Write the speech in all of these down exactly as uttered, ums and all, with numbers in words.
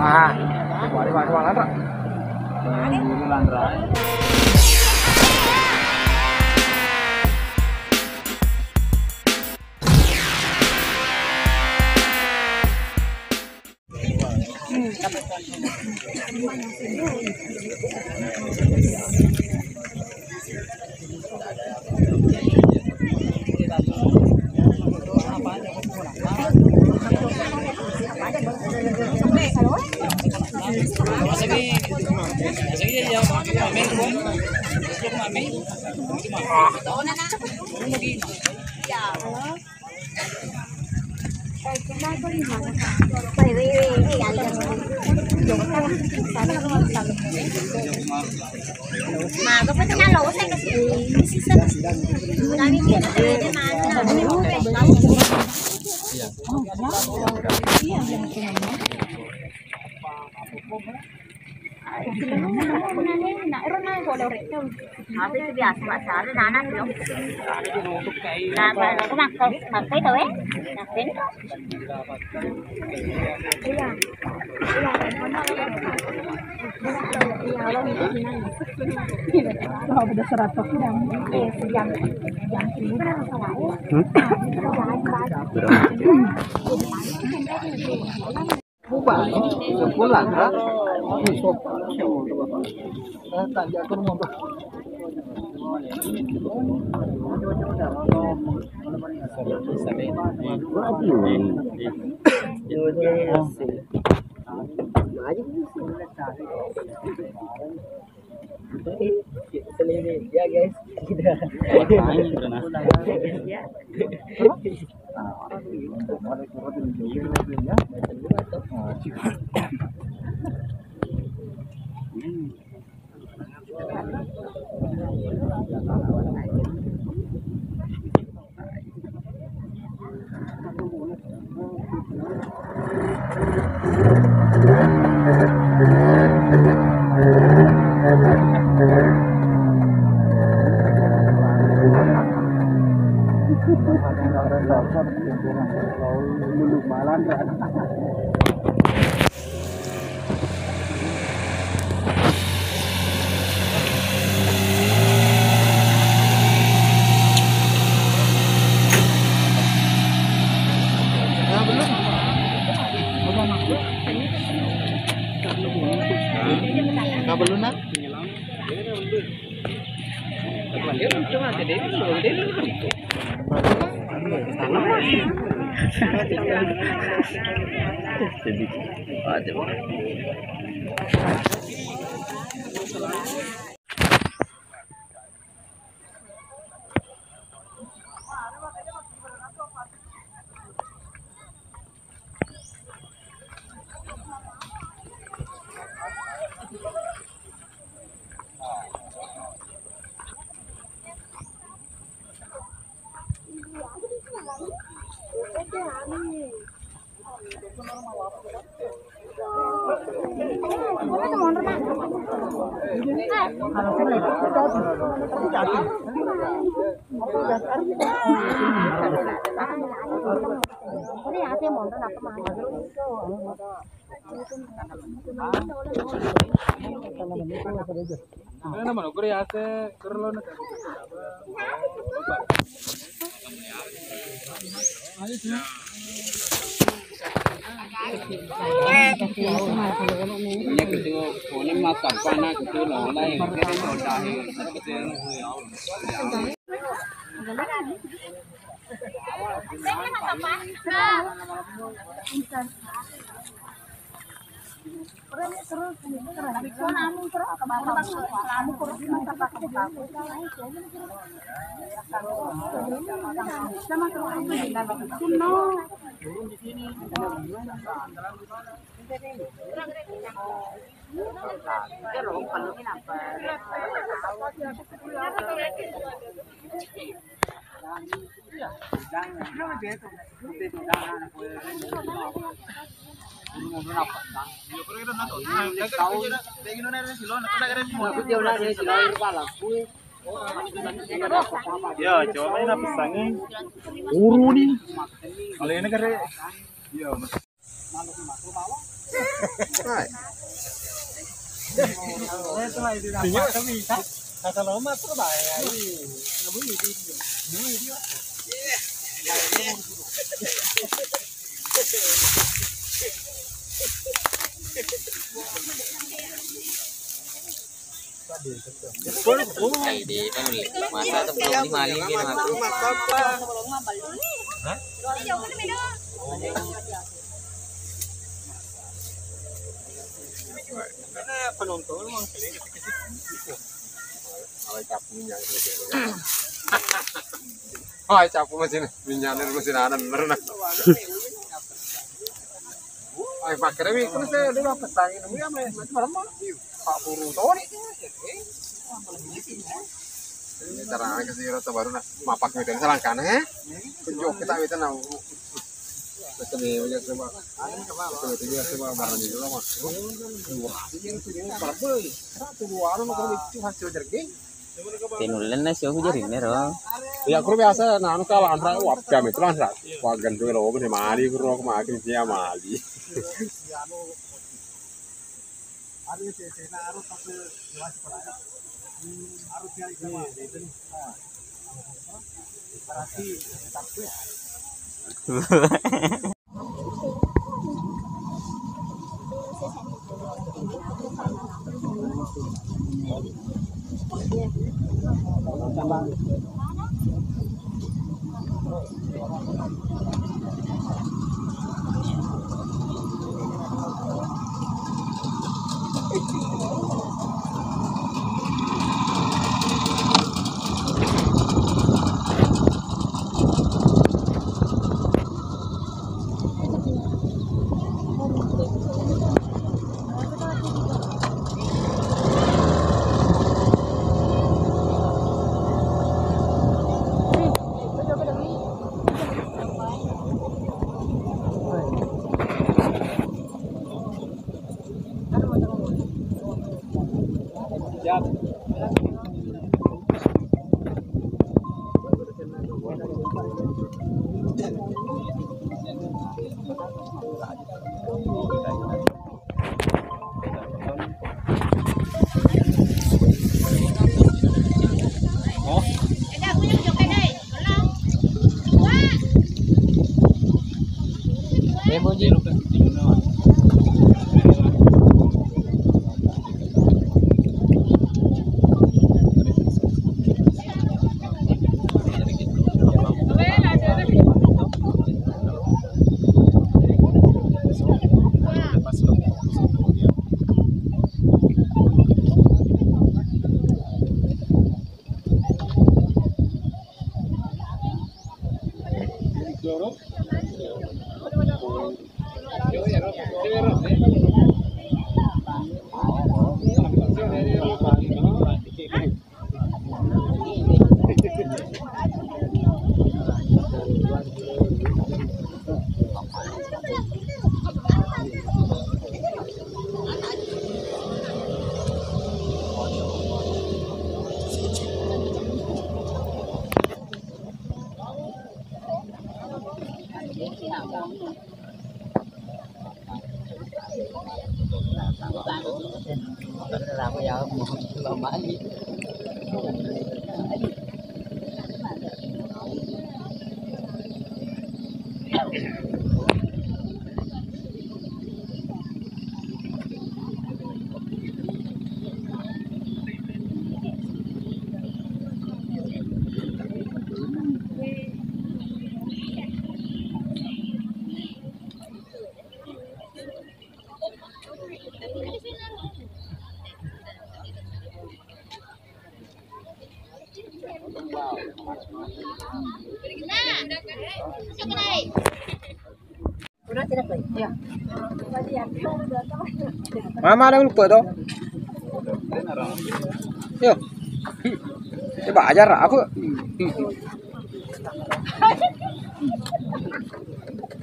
Ah, mari, mari, mari, Lanra. Tapi itu biasa, Pak, selalu nana tuh. Nah, kalau aku makan, makan itu, eh. Makan itu. Iya. Iya. Kalau udah seratus, udah. Eh, sejam. Jam sembilan, salah, eh. Hmm? Jam empat. Berapa? Bubar, pulang, ha? Ini sopan, siapa tuh, Bapak? Eh, tak jatuh, Bapak. Ya, guys. Ya. Nah, belum. Nah, belum, Nak. Ya, coba ini pesannya. Uru nih. Kalau ini kare. Iya, Mas. Hai. Masa tu belum lima lagi, Mas. Hah? Karena penonton emang sering. Awai cappu minyak. Awai cappu mesin minyak, mesin anan, berenang. Ai, pakkerami, terus saya dulu apa, tangi, nemu ya, mas, mas, malam, malam. Pak Guru, tahu nih. Ini cara aja sih, rata baru, nah, mapak medan selangkana, eh? Tunjuk kita, kita, nah. Betul ya, coba. Betul ya, coba, barang ini dulu, mas. Wah, ini yang sini, berapa? Satu, dua, anu, kalau itu hasil jerking. Tinullenna sio hujarinna ro. Ya, kuro biasa, nah, anu, kalau anra, wah, kami itu lanra. Wah, gantung lo, ini mali, kuro, aku makin dia mali. Mama ada lupa tuh. Yo. Coba ajar aku.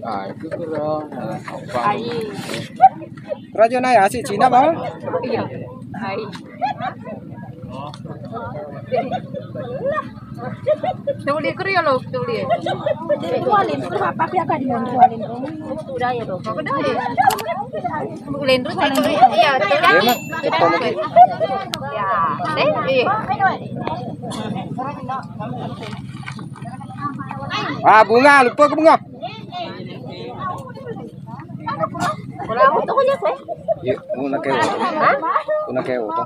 Ah, itu kurang. Raja naik asik Cina, Bang. Iya. Hai. Tuli kuri ya lo, tuli. Tualin, kenapa aku ya kan dibuang tualin? Udah ya dong. Udah ya. Tualin terus, tualin terus. Iya, tualin. Iya, Mak, cepat lagi. Ya, eh, iya. Ah, bunga, lupa ke bunga. Iya, una ke oto. Una ke oto.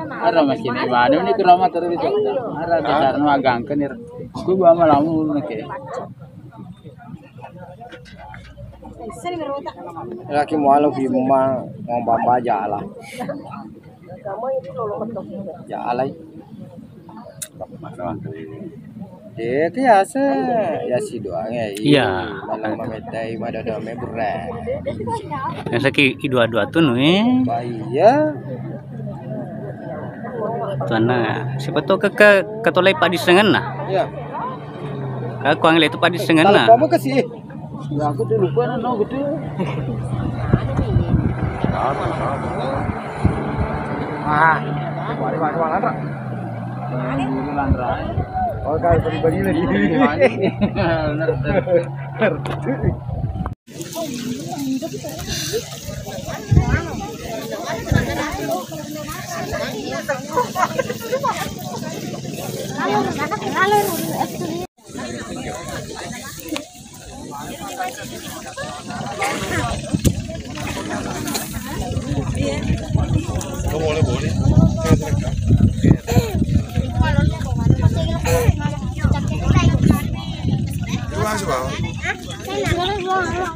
Ara masih di mana ini keramat terus. Ara dasar nu agangkan ir. Ku bawa malamu una ke. Laki mualo fi muma mau bamba jala. Ya alai. Dia ke ya se, ya si doang ya. Iya. Malah mametai madada me burra. Yang saki i dua dua tu nu eh. Ba iya. Tuanna, siapa tahu ke, ke, ketolai padi sengen nah. Iya. Aku angle itu padi sengen nah. Kamu ke sih. Ya, aku tuh lupa, no, no, gitu. Ah, mari, mari, mari, Landra. Landra. Oh, kalau bagi-bagi lagi. Bener, bener.